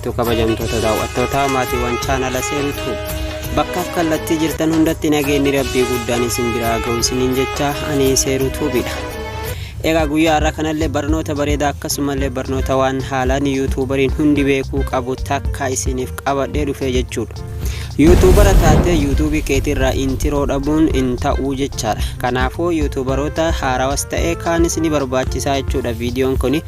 Jirtu kabajamtoota daawwattoota maatiiwwan chaanala Seerutu bakkaaf kallattii jirtan hundatti nageenyi rabbii guddaan isin biraa ga'u isiniin jecha ani Seerutuubidha. Egaa guyyaa har'a kanallee barnoota bareedaa akkasumallee barnoota waan haalaan yuutuubariin hundi beekuu qabu takka isiniif qabadhee dhufee jechuudha. Yuutuubara taatee yuutuubii keetirraa intiroo dhabuun hin ta'uu jechaadha. Kanaafuu yuutuubaroota haarawas ta'ee kaanis ni barbaachisaa jechuudha viidiyoon kuni.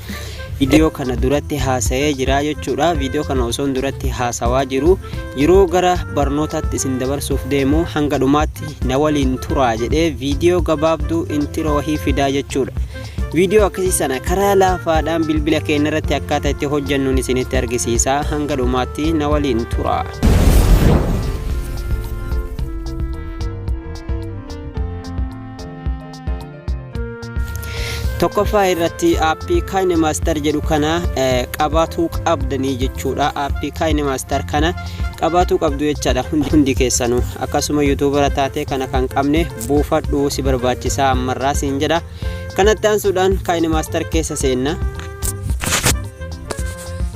Viidiyoo kana duratti haasa'ee jira jechuudha. Viidiyoo kana osoon duratti haasawaa jiru yeroo gara barnootaatti isin dabarsuuf deemu hanga dhumaatti na waliin turaa jedhee viidiyoo gabaabduu intiroo wahii fidaa jechuudha. Viidiyoo akkasii sana karaa laafaadhaan bilbila keenya irratti akkaataa itti hojjennuun isinitti argisiisa. Hanga dhumaatti na waliin turaa. Tokkoffaa irratti aappii KineMaster jedhu kana qabaatuu qabdanii jechuudha. Aappii KineMaster kana qabaatuu qabdu jechaadha hundi keessanuu. Akkasuma yuutuubara taatee kana kan qabne buufadhu si barbaachisaa ammarraa siin jedha. Kanatti aansuudhaan KineMaster keessa seenna.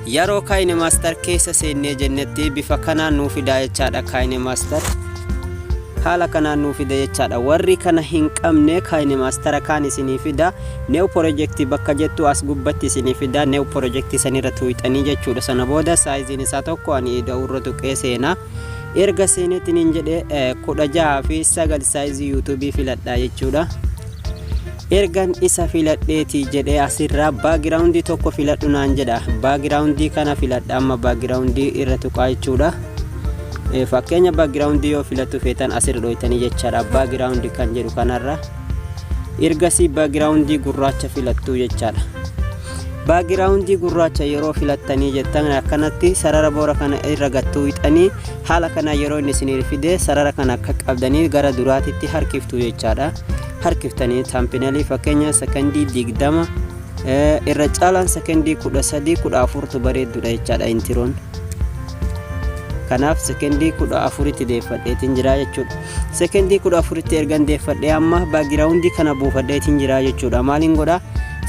Yeroo KineMaster keessa seennee jennetti bifa kanaan nuu fidaa jechaadha KineMaster. Haala kanaan nuu fida jechaadha. Warri kana hin qabne KineMaster kaan isinii fida. New project bakka jettu as gubbatti isinii fida. New project sanirra tuuxanii jechuudha. Sana booda saayiziin isaa tokko ani ida'uurra tuqee seenaa. Erga seeneetiin hin jedhe 16 fi 9 saayizii yuutuubii filadha jechuudha. Ergan isa filadheetii jedhee asirraa background tokko filadhu naan jedha. Background kana filadha, amma background irra tuqaa jechuudha. Fakkeenya background yoo filattu feetan asirra dhoytanii jechaadha. Background kan jedhu kanarra. Ergasii background gurraacha filattu jechaadha. Background gurraacha yeroo filattanii jettan akkanatti sarara boora kana irra gattuu hixanii haala kana yeroo inni isinii fide sarara kana akka qabdanii gara duraatitti harkiftu jechaadha. Harkiftanii thumbnail fakkeenya sekondii 20, irra caalaan sekondii 13, 14tu bareeddudha jechaadha intiroon. Kanaaf sekondii 14tti deeffadheetiin jira jechuudha. Sekondii 14tti ergan deeffadhee amma background kana buufadheetiin jira jechuudha. Maaliin godhaa?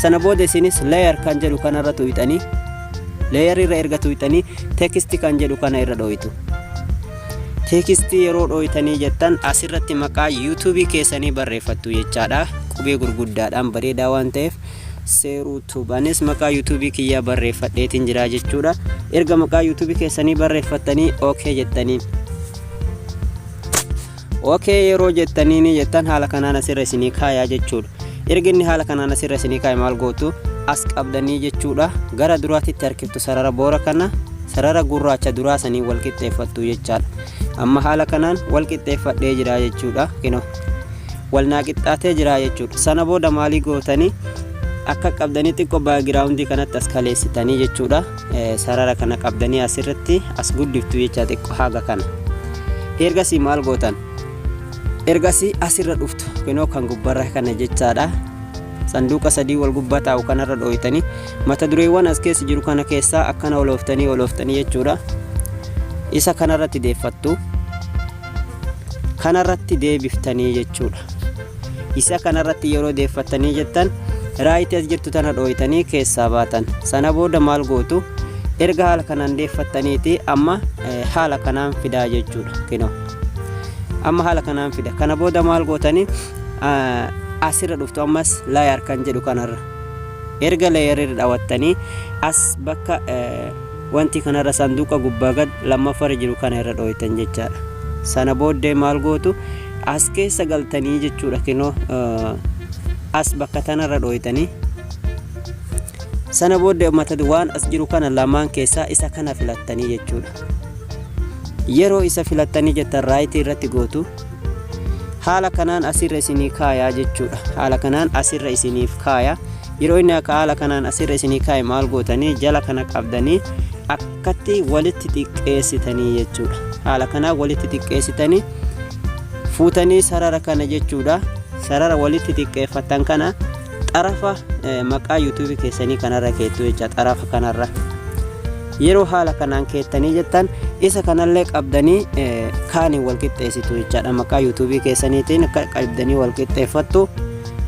Sana booda isinis layer kan jedhu kanarra tuqxanii, layer irra erga tuqxanii text kan jedhu kana irra dho'itu. Text yeroo dho'itanii jettan asirratti maqaa yuutuubii keessanii barreeffattu jechaadha. Qubee gurguddaadhaan bareedaa waan ta'eef Seeruu Tube. Anis maqaa yuutuubii kiyyaa barreeffadheetiin jira jechuudha. Erga maqaa yuutuubii keessanii barreeffattanii okay jettanii. Okay yeroo jettanii jettan haala kanaan asirra isinii kaayaa jechuudha. Erga inni haala kanaan asirra isinii kaa'e maal gootu? As qabdanii jechuudha. Gara duraatitti harkiftu, sarara boora kana sarara gurraacha duraa sanii wal qixxeeffattu jechaadha. Amma haala kanaan wal qixxeeffadhee jira jechuudha. Kinoo wal naa qixxaatee jira jechuudha. Sana booda maalii gootanii? Akka qabdanii xiqqoo background kanatti as kaleessitanii jechuudha. Sarara kana qabdanii asirratti as guddiftu jecha xiqqoo haga kana. Ergasii maal gootan? Ergasii asirra dhuftu, kinoo kan gubbarra kana jechaadha. Sanduuqa sadii wal gubbaa taa'u kanarra dhooytanii mata dureewwan as keessa jiru kana keessaa akkana olooftanii olooftanii jechuudha. Isa kanarratti deeffattu. Kanarratti deebiftanii jechuudha. Isa kanarratti yeroo deeffattanii jettan right as jirtu tana dhooytanii keessaa baatan. Sana booda maal gootu? Erga haala kanaan deeffattaniiti amma haala kanaan fidaa jechuudha. Kinoo amma haala kanaan fida. Kana booda maal gootanii? Asirra dhuftu, ammas layer kan jedhu kanarra. Erga layer irra dhawattanii as bakka wanti kanarra sanduuqa gubbaa gad lammaffarra jiru kana irra dhooytan jechaadha. Sana booddee maal gootu? As keessa galtanii jechuudha. Kinoo as bakka tanarra dhooytanii sana booddee mata waan as jiru kana lamaan keessaa isa kana filattanii jechuudha. Yeroo isa filattanii jettan right irratti gootu. Haala kanaan asirra isinii kaayaa jechuudha. Haala kanaan asirra isiniif kaaya. Yeroo inni akka haala kanaan asirra isinii kaaye maal gootanii? Jala kana qabdanii akkatti walitti xiqqeessitanii jechuudha. Haala kanaan walitti xiqqeessitanii fuutanii sarara kana jechuudha. Sarara walitti xiqqeeffatan kana xarafa maqaa yuutuubii keessanii kanarra keettu jecha. Xarafa kanarra yeroo haala kanaan keettanii jettan isa kanallee qabdanii kaaniin wal qixxeessitu jechaadha. Maqaa yuutuubii keessaniitiin akka qabdanii wal qixxeeffattu.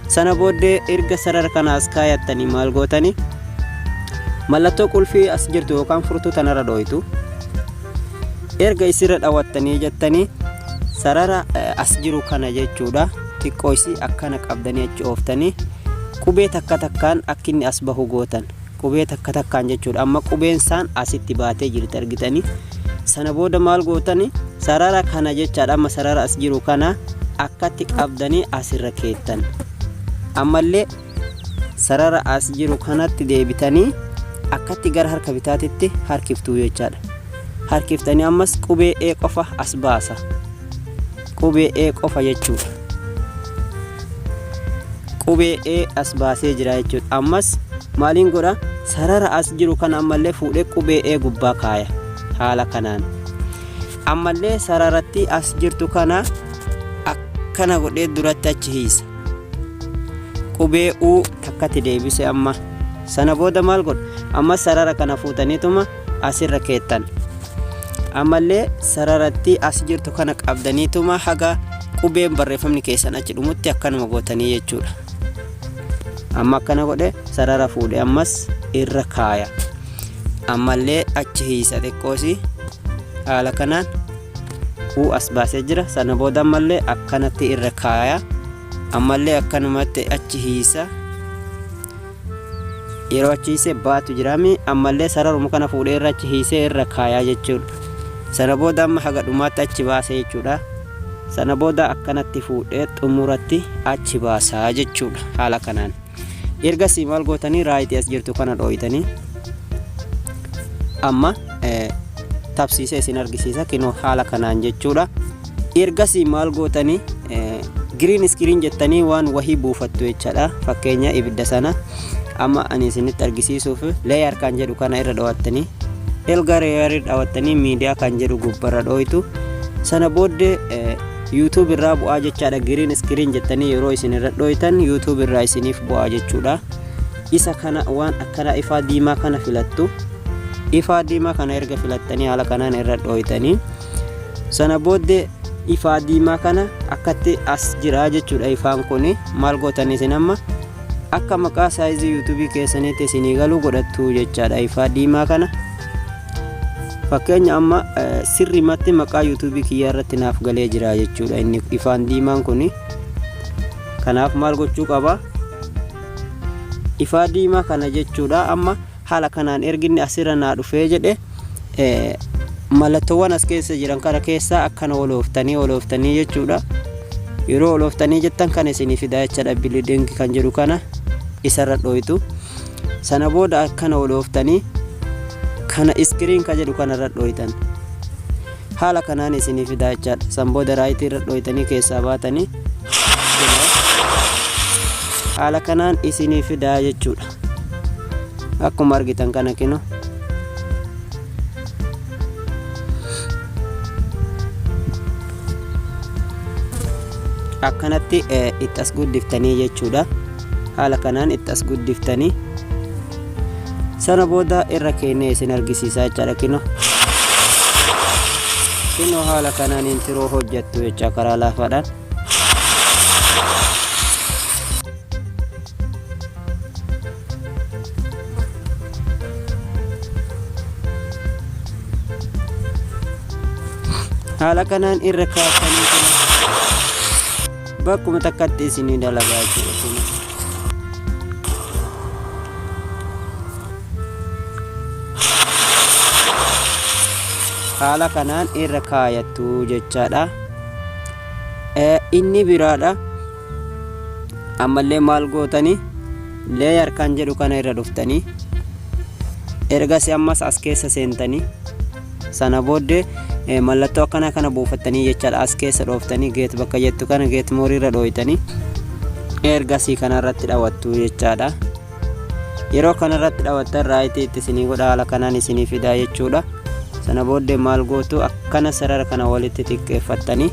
Sana booddee erga sarara kana as kaayattanii maal gootanii? Mallattoo qulfii as jirtu yookaan furtuu tanarra dhooytu. Erga isirra dhawattanii jettanii, sarara as jiru kana jechuudha, xiqqoo isii akkana qabdanii achi ooftanii, qubee takka takkaan akka inni as bahu gootan, qubee takka takkaan jechuudha. Amma qubeen isaan asitti baatee jirti, argitanii. Sana booda maal gootani? Sarara kana jechaadha. Amma sarara as jiru kana akkatti qabdanii asirra keettan. Ammallee sarara as jiru kanatti deebitanii akkatti gara harka bitaatitti harkiftuu jechaadha. Harkiftanii ammas qubee E qofa as baasa, qubee E qofa jechuudha. Qubee E as baasee jira jechuudha. Ammas maaliin godha? Sarara as jiru kana ammallee fuudhee qubee E gubbaa kaaya haala kanaan. Ammallee sararatti as jirtu kana akkana godhee duratti achi hiisa, qubee U takkatti deebise. Amma sana booda maal godha? Amma sarara kana fuutaniituma asirra keettan. Ammallee sararatti as jirtu kana qabdaniituma haga qubeen barreeffamni keessan achi dhumutti akkanuma gootanii jechuudha. Amma akkana godhe, sarara fuudhe, ammas irra kaaya, ammallee achi hiisa xiqqoosi. Haala kanaan U as baasee jira. Sana booda ammallee akkanatti irra kaaya, ammallee akkanumatti achi hiisa. Yeroo achi hiisee baatu jiraami, ammallee sararuma kana fuudhee irra achi hiisee irra kaayaa jechuudha. Sana booda amma haga dhumaatti achi baase jechuudha. Sana booda akkanatti fuudhee xumuratti achi baasaa jechuudha haala kanaan. Ergasii maal gootanii? Right as jirtu kana dhooytanii, amma tabsiisee isin argisiisa, kinoo haala kanaan jechuudha. Ergasii maal gootanii? Green screen jettanii waan wahii buufattu jechaadha. Fakkeenya ibidda sana amma ani isinitti argisiisuuf layer kan jedhu kana irra dhawattanii, erga layer dhawattanii, media kan jedhu gubbarra dhooytu. Sana booddee YouTube irraa bu'aa jechaadha. Green screen jettanii yeroo isin irra dhooytan, YouTube irraa isiniif bu'aa jechuudha. Isa kana waan akkana ifaa diimaa kana filattu. Ifaa diimaa kana erga filattanii, haala kanaan irra dhooytanii, sana booddee ifaa diimaa kana akkatti as jira jechuudha. Ifaan kun maal gootan isin? Amma akka maqaa size YouTube keessanitti isinii galuu godhattu jechaadha. Ifaa diimaa kana fakkeenya amma sirrimatti maqaa YouTube kiyyaa irratti naaf galee jira jechuudha inni ifaan diimaan kun. Kanaaf maal gochuu qaba ifaa diimaa kana jechuudha? Amma haala kanaan erginni asirra naa dhufee jedhe, mallattoowwan as keessa jiran kana keessaa akkana olooftanii olooftanii jechuudha. Yeroo olooftanii jettan kana isinii fidaa jechaadha. Blending kan jedhu kana isarra dhooytu. Sana booda akkana olooftanii kana screen ka jedhu kanarra dhooytan. Haala kanaan isinii fidaa jechaadha. San booda right irra dhooytanii keessaa baatanii, haala kanaan isinii fidaa jechuudha. Akkuma argitan kana kino akkanatti itti as guddiftanii jechuudha. Haala kanaan itti as guddiftanii, sana booda irra kennee isin argisiisaa jechaadha. Kino haala kanaan intro hojjettu jecha karaa laafaadhaan. Haala kanaan irra kaasanii bakkuma takkatti isinii dalagaa jechuudha kun. Haala kanaan irra kaayattu jechaadha. Inni biraadha, ammallee maal gootanii? Layer kan jedhu kana irra dhuftanii, ergasi ammas as keessa seentanii, sana booddee mallattoo akkanaa kana buufattanii jechaadha. As keessa dhooftanii, get bakka jettu kana, get more irra dhooytanii, ergasii kanarratti dhawattu jechaadha. Yeroo kanarratti dhawattan, right itti isinii godha, haala kanaan isinii fidaa jechuudha. Sana booddee maal gootu? Akkana sarara kana walitti xiqqeeffattanii,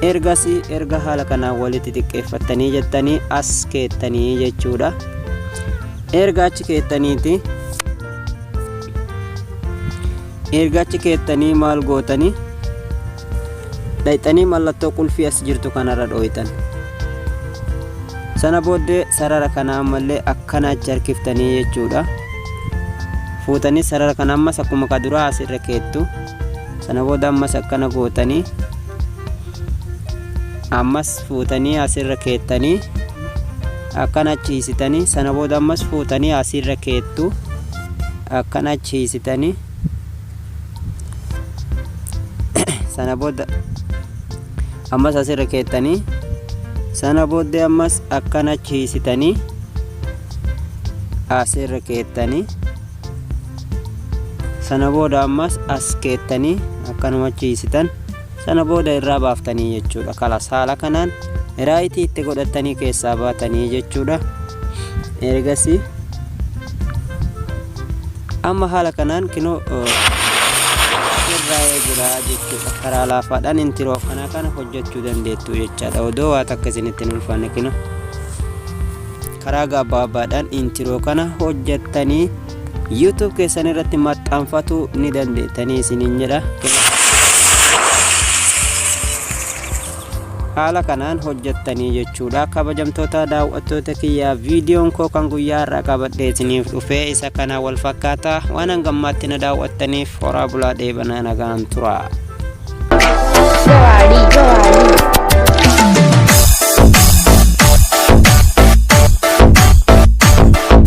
ergasii erga haala kanaan walitti xiqqeeffattanii jettanii, as keettanii jechuudha. Erga achi keettaniiti, erga achi keettanii maal gootanii? Dhayxanii mallattoo qulfii as jirtu kanarra dhooytan. Sana booddee sarara kana ammallee akkana achi harkiftanii jechuudha. Fuutanii sarara kana ammas akkuma ka duraa asirra keettu. Sana booda ammas akkana gootanii ammas fuutanii asirra keettanii akkana achi hiisitanii. Sana booda ammas fuutanii asirra keettu, akkana achi hiisitanii. Sana booda ammas asirra keettanii, sana booddee ammas akkana achi hiisitanii asirra keettanii. Sana booda ammas as keettanii akkanuma achi hiisitan. Sana booda irraa baaftanii jechuudha. Kalas, haala kanaan right itti godhattanii keessaa baatanii jechuudha. Ergasii amma haala kanaan kinoo irraa jira jechuudha. Karaa laafaadhaan intro akkanaa kana hojjechuu dandeettu jechaadha. Odoo waa takka isinitti hin ulfaanne kinoo karaa gabaabaadhaan intro kana hojjettanii YouTube keessan irratti maxxanfatuu ni dandeettanii isiniin jedha. Haala kanaan hojjettanii jechuudha. Kabajamtoota daawwattoota kiyyaa, viidiyoon koo kan guyyaa irraa qabadhee isiniif dhufee isa kana wal fakkaata. Waan hangammaatti na daawwattaniif horaa bulaa, dheebanaa, nagaan tura. Yo